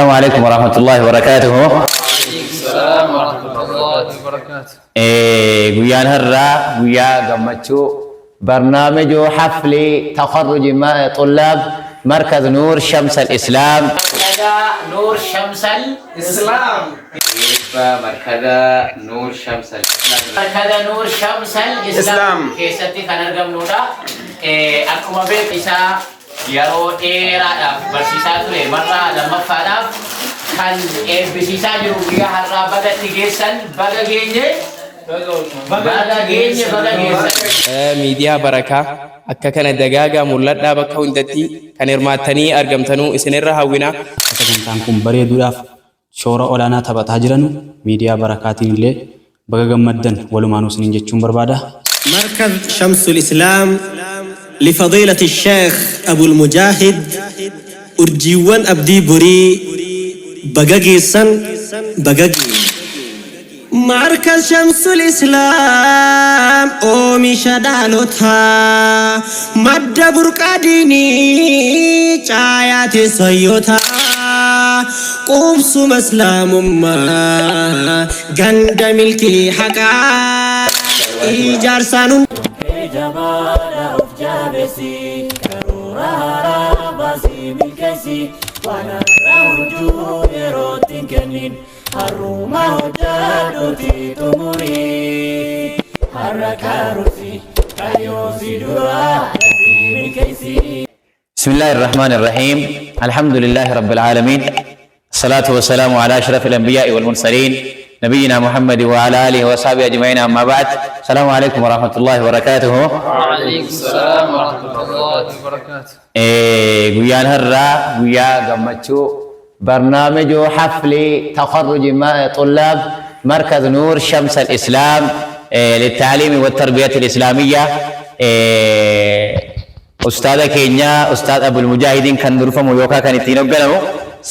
السلام عليكم ورحمة الله وبركاته. السلام ورحمة الله وبركاته. Guyyaan har'aa guyyaa gammachuu برنامج حفل تخرج طلاب مركز نور شمس الإسلام، مركز نور شمس الإسلام. مركز نور شمس الإسلام، مركز نور شمس الإسلام keessatti kan argamnudha. Akkuma beeku isaa yeroo dheeraadhaaf barsiisaa ture, marraa lammaffaadhaaf kan eebbisiisaa jiru guyyaa har'aa. Baga itti geessan, baga geenye, baga geenye, baga geessan. Miidiyaa Barakaa akka kana dagaagaa mul'adhaa, bakka hundatti kan hirmaattanii argamtanuu isinirra hawwina. Akka sagantaan kun bareeduudhaaf shoora olaanaa taphataa jiranu miidiyaa Barakaatiin illee baga gammaddan walumaanuu isiniin jechuun barbaada. مركز شمس الإسلام لفضيلة الشيخ أبو المجاهد، urjiiwwan abdii borii, baga geessan, baga geenye. مركز شمس الإسلام oomisha dhaalotaa, madda burqaa diinii, caayaa teessayyotaa, qubsuma islaamummaa, ganda milkii haqaa ijaarsaan. Jabaadha of jabeessi, karoora haaraa baasii milkeessi, waan har'a hojjuu yerootti hin kennin, har'uma hojjadhuuti xumurii, har'a karoorsi, kayyoosi dura dafii milkeessi. بسم الله الرحمن الرحيم، الحمد لله رب العالمين، الصلاة والسلام على أشرف الأنبياء والمرسلين، نبينا محمد وعلى آله وصحبه أجمعين، أما بعد، السلام عليكم ورحمة الله وبركاته. وعليكم السلام ورحمة الله وبركاته. Guyyaan har'aa guyyaa gammachuu برنامج حفل تخرج طلاب مركز نور شمس الإسلام للتعليم والتربية الإسلامية، Ustaada keenya Ustaad Abul Mujaahidiin kan durfamu yookaan kan ittiin hoogganamu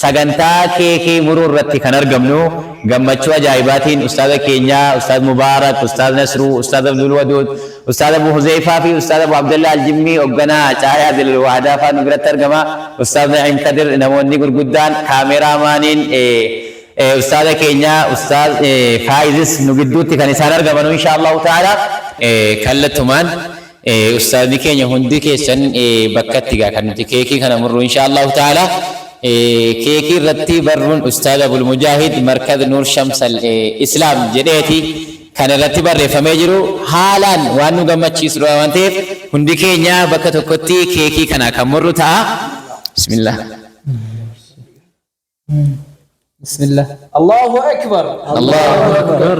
sagantaa keekii muruu irratti kan argamnu, gammachuu ajaa'ibaatiin ustaada keenya Ustaad Mubaarak, Ustaad Nasruu, Ustaad Abdul Waduud, Ustaad Abu Huzeyfaa fi Ustaad Abu Abdullah Aljimmii, hoogganaa Caayaa Adil Waadaa fa'aa nu biratti argama. Ustaad Naim Kadir, namoonni gurguddaan, kaameraamaaniin ustaada keenya Ustaad Faayizis nu gidduutti kan isaan argaman, insha Allahu ta'ala. Kallattumaan ustaadni keenya hundi keessan bakkatti gaa kan nuti keekii kana murru, insha Allahu ta'ala. Keekii irratti barruun Ustaad Abul Mujaahid, Markaz Nuur Shamsal Islaam jedheeti kan irratti barreeffamee jiru haalaan waan nu gammachiisudha waan ta'eef, hundi keenya bakka tokkotti keekii kana kan murru ta'a. Bismillah. بسم الله، الله أكبر. الله أكبر.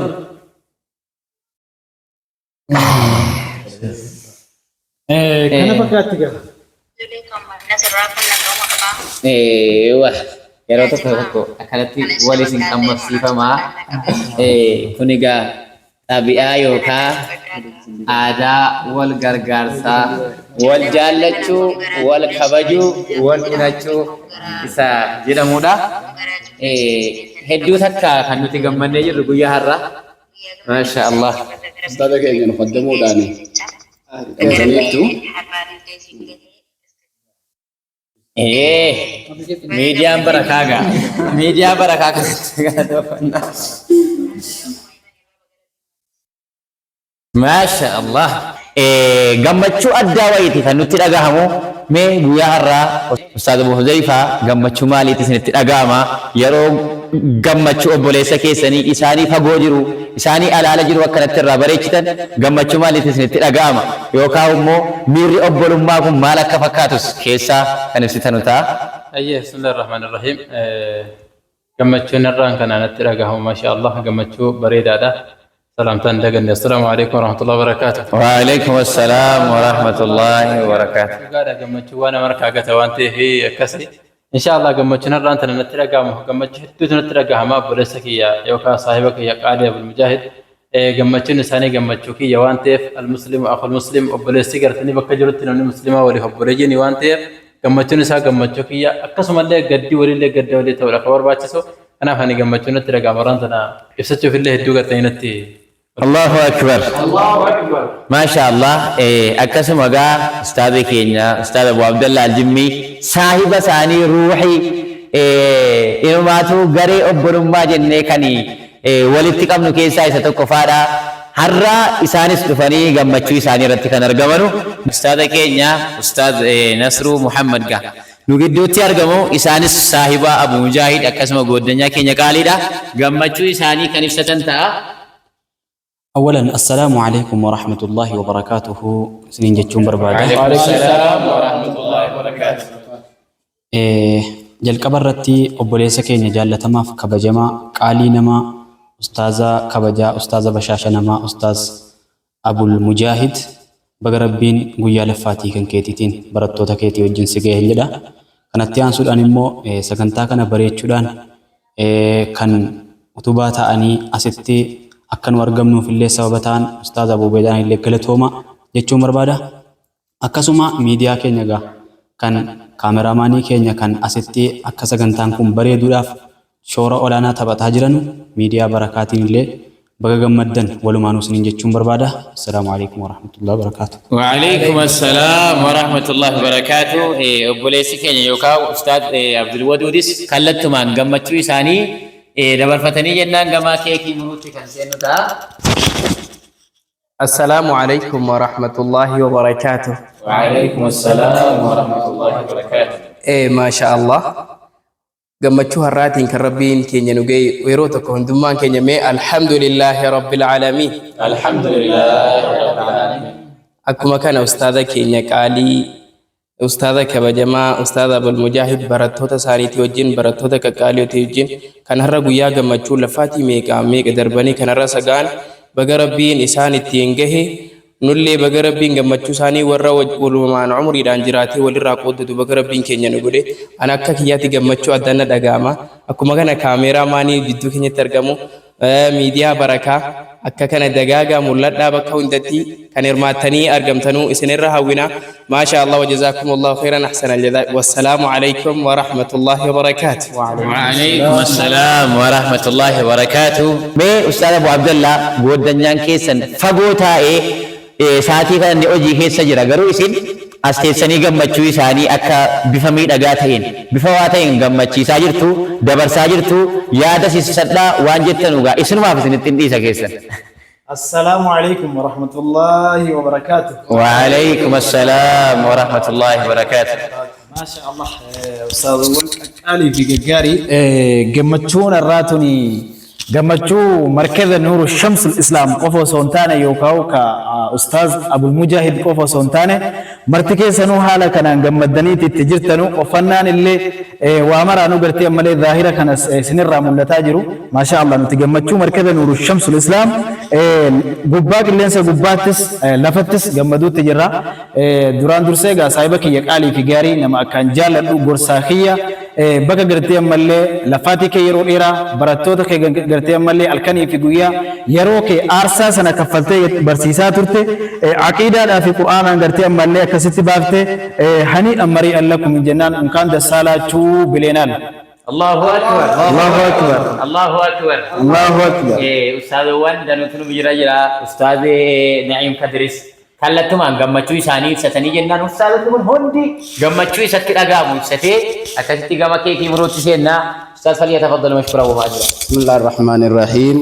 Kana fakkaatti gaa. Eewa, yeroo tokko tokko akkanatti wal isin qammabsiifamaa. Kun egaa xabi'aa yookaan aadaa wal gargaarsaa, wal jaallachuu, wal kabajuu, wal unachuu isa jedhamudha. Hedduu takka kan nuti gammannee jirru guyyaa har'aa. Maasha Allah. Ustaada keenya nu qaddamuudhaan qabsaniirtu. Miidiyaan Barakaa gaa. Miidiyaa Barakaa kanatti galateeffannaa. Maasha Allah. Gammachuu addaa wayiiti kan nutti dhagahamu. Mee guyyaa har'aa Ustaaz Abu Huzayfaa, gammachuu maaliiti isinitti dhagahama yeroo gammachuu obboleessa keessanii isaanii fagoo jiru, isaanii alaala jiru akkanatti irraa bareechitan? Gammachuu maaliiti isinitti dhagahama, yookaan immoo miirri obbolummaa kun maal akka fakkaatus keessaa kan ibsitanu ta'a. Ayyee, bismillah ar-Rahmaan ar-Rahiim. Gammachuun irraan kana natti dhagahamu, masha Allah, gammachuu bareedaadha. Salaamtaan daganne. Assalaamu alaikum warahmatullahi wabarakaatuh. وعليكم السلام ورحمة الله وبركاته. Dhugaadha, gammachuu waan nama harkaa gata waan ta'eef akkasi. Insha Allah, gammachuun irraan tana natti dhagahamu gammachuu hedduutu natti dhagahama. Obboleessa kiyya yookaan saahiba kiyya qaalii Abul Mujaahid, gammachuun isaanii gammachuu kiyya waan ta'eef, المسلم أخو المسلم, obboleessi gartanii bakka jirutti namni muslimaa waliif obboleeyyiin waan ta'eef, gammachuun isaa gammachuu kiyya, akkasumallee gaddi waliillee gadda walii ta'uudha kan barbaachisu. Kanaaf ani gammachuun natti dhagahama irraan tana ibsachuuf illee hedduu gartanii natti الله أكبر. ما شاء الله. Akkasuma gaa ustaazi keenya Ustaaz Abu Abdallah Aljimmii, saahiba isaanii ruuxii Inumaatu garee obbolummaa jennee kan walitti qabnu keessaa isa tokko faadha. Har'a isaanis dhufanii gammachuu isaanii irratti kan argamanu. Ustaaza keenya Ustaaz Nasruu Muhammad ga nu gidduutti argamu isaanis saahiba Abu Mujaahid akkasuma gooddanyaa keenya qaaliidha. Gammachuu isaanii kan ibsatan ta'a. Awalan assalaamu alaikum warahmatullaahi wabarakaatuhu isiniin jechuun barbaada. Waalaikum warahmatullahi wabarakatuh. Jalqaba irratti obboleessa keenya jaallatamaaf kabajamaa qaalii namaa ustaaza kabajaa ustaaza bashaasha namaa ustaaz Abul Mujaahid baga Rabbiin guyyaa laffaatii kan keetiitiin barattoota keetii wajjin si ga'e jedha. Kanatti aansuudhaan immoo sagantaa kana bareechuudhaan kan utubaa ta'anii asitti akka nu argamnuuf illee sababa ta'an Ustaaz Abuu Ubeedaan illee galatooma jechuun barbaada. Akkasuma miidiyaa keenya egaa kan kaameraamaanii keenya kan asitti akka sagantaan kun bareeduudhaaf shoora olaanaa taphataa jiranu miidiyaa Barakaatiin illee baga gammaddan walumaanuu isiniin jechuun barbaada. Assalaamu alaikum warahmatullahi wabarakaatuh. Wa'alaikum assalam wa rahmatullahi wa barakatuh. Obboleessi keenya yookaan Ustaaz Abdul Waduudis kallattumaan gammachuu isaanii dabarfatanii jennaan gamaa keekii muruutti kan seennu ta'a. Assalaamu alaikum warahmatullahi wabarakaatuh. Wa'alaikum assalam wa rahmatullahi wa barakatuh. Maasha Allah. Gammachuu har'aatiin kan Rabbiin keenya nu ga'e yeroo tokko hundummaan keenya mee alhamdulillahi rabbil aalamiin. Alhamdulillahi rabbil aalamiin. Akkuma kana ustaaza keenya qaalii ustaaza kabajamaa ustaaza Abul Mujaahid barattoota isaaniitii wajjin barattoota qaqqaaliyotii wajjin kan har'a guyyaa gammachuu lafaatii meeqa meeqa darbanii kan har'a sagaan baga Rabbiin isaan ittiin gahe nullee baga Rabbiin gammachuu isaanii warra walumaan umriidhaan jiraatee walirraa qooddatu baga Rabbiin keenya nu godhe. Ana akka kiyyaatti gammachuu addaan na dhaga'ama. Akkuma kana kaameeraa maanii jidduu keenyatti argamu miidiyaa Barakaa akka kana dagaagaa mul'adhaa bakka hundatti kan hirmaattanii argamtanuu isinirra hawwina. Maasha Allah wa jazaakumullahu khairan ahsana al-jazaa. Wassalaamu alaikum wa rahmatullahi wa barakaatuh. Wa'alaikum assalam wa rahmatullahi wa barakaatuh. Mee Ustaaz Abu Abdallah gooddanyaan keessan fagoo taa'ee sa'aatii kana inni hojii keessa jira garuu isin as teessanii gammachuu isaanii akka bifa miidhagaa ta'een bifa waa ta'een gammachiisaa jirtu dabarsaa jirtu yaada sissadhaa waan jettanu gaa isinumaaf isinitti hin dhiisa keessan. Assalaamu alaikum warahmatullahi wabarakaatuh. Wa'alaikum assalam wa rahmatullahi wa barakaatuh. Maasha Allah ustaazawwan qaqqaalii fi gaggaarii gammachuun irraa tuni gammachuu markaza Nuuru Shamsul Islaam qofa osoo hin taane yookaan ka ustaaz Abul Mujaahid qofa osoo hin taane marti keessanuu haala kanaan gammaddaniiti itti jirtanu uffannaan illee waa maraanuu gartee ammallee zaahira kanas isinirraa mul'ataa jiru. Maasha Allah nuti gammachuu markaza Nuuru Shamsul Islaam gubbaa qilleensa gubbaattis lafattis gammaduutti jirra. Duraan dursee egaa saahiba kiyya qaalii fi gaarii nama akkaan jaalladhu gorsaa kiyya baga gartee ammallee lafaatii kee yeroo dheeraa barattoota kee gartee ammallee halkanii fi guyyaa yeroo kee aarsaa sana kaffaltee barsiisaa turte aqiidaadhaa fi qur'aanaan gartee ammallee akkasitti baaftee hani ammarii allakum jennaan unkaan dassaalaachuu bileenaal. Allahu akbar. Allahu akbar. Allahu akbar. Allahu akbar. Ustaazowwan danuutu nu bira jira. Ustaaz Na'iim Kadiris kallattumaan gammachuu isaanii ibsatanii jennaan ustaazonni kun hundi gammachuu isatti dhaga'amu ibsatee akkasitti gama keekii muruutti seennaa. Ustaaz Faliyya tafaddalu mashkura wa ma'ajura. بسم الله الرحمن الرحيم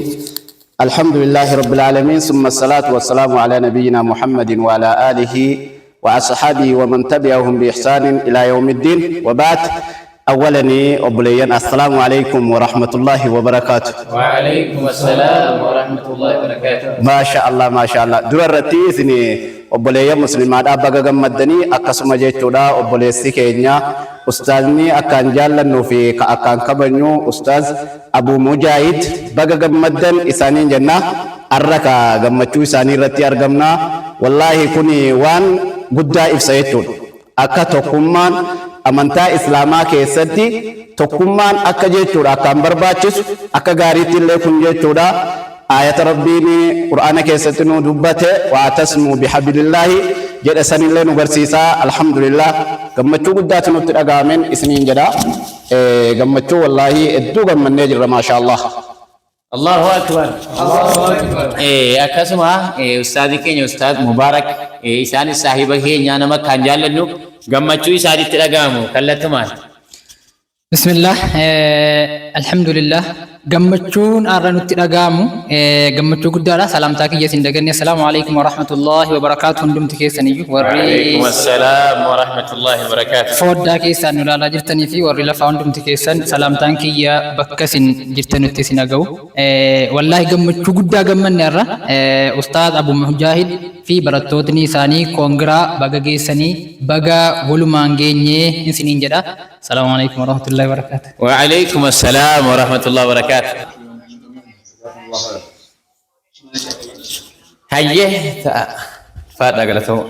الحمد لله رب العالمين ثم الصلاة والسلام على نبينا محمد وعلى آله وأصحابه ومن تبعهم بإحسان إلى يوم الدين وبعد أولا أبليا السلام عليكم ورحمة الله وبركاته. وعليكم السلام ورحمة الله وبركاته. ما شاء الله ما شاء الله دررتي سني obboleeyyan musliimaadhaa baga gammaddanii akkasuma jechuudha obboleessi keenya ustaazni akkaan jaallannuu fi ka akkaan kabajnu ustaaz Abu Mujaahid baga gammaddan isaaniin jenna arra ka gammachuu isaanii irratti argamna wallaahi kun waan guddaa ibsa jechuudha akka tokkummaan amantaa islaamaa keessatti tokkummaan akka jechuudha akkaan barbaachisu akka gaariitti illee kun jechuudha aayata rabbiin qur'aana keessatti nu dubbate waatasmuu bihablillaahi jedhe sanillee nu barsiisaa alhamdulillah gammachuu guddaatu nutti dhaga'ameen isiniin jedha gammachuu wallaahi hedduu gammannee jirra maasha Allah. Allahu akbar. Allahu akbar. Akkasuma ustaazi keenya ustaaz Mubaarak isaanis saahiba keenya nama akkaan jaallannu gammachuu isaanitti dhaga'amu kallattumaan. Bismillah, alhamdulillah. Gammachuun har'a nutti dhaga'amu gammachuu guddaadha. Salaamtaa kiyya isin daganne. Assalaamu alaikum wa rahmatullahi wa barakaatu hundumti keessaniyyuu warri Waalaikum assalaam wa rahmatullahi wa barakaatu. Foddaa keessaan nu ilaalaa jirtanii fi warri lafaa hundumti keessan salaamtaan kiyya bakka isin jirtanutti isin haga'u. Wallaahi gammachuu guddaa gammanne har'a Ustaaz Abu Mujaahid fi barattootni isaanii koongiraa baga geessanii baga walumaan geenyee isiniin jedha. Assalaamu alaikum warahmatullahi wabarakatuh. Waalaikum assalaam wa rahmatullahi wa barakaatu. Hayyee ta'a. Faadhaa galatooma.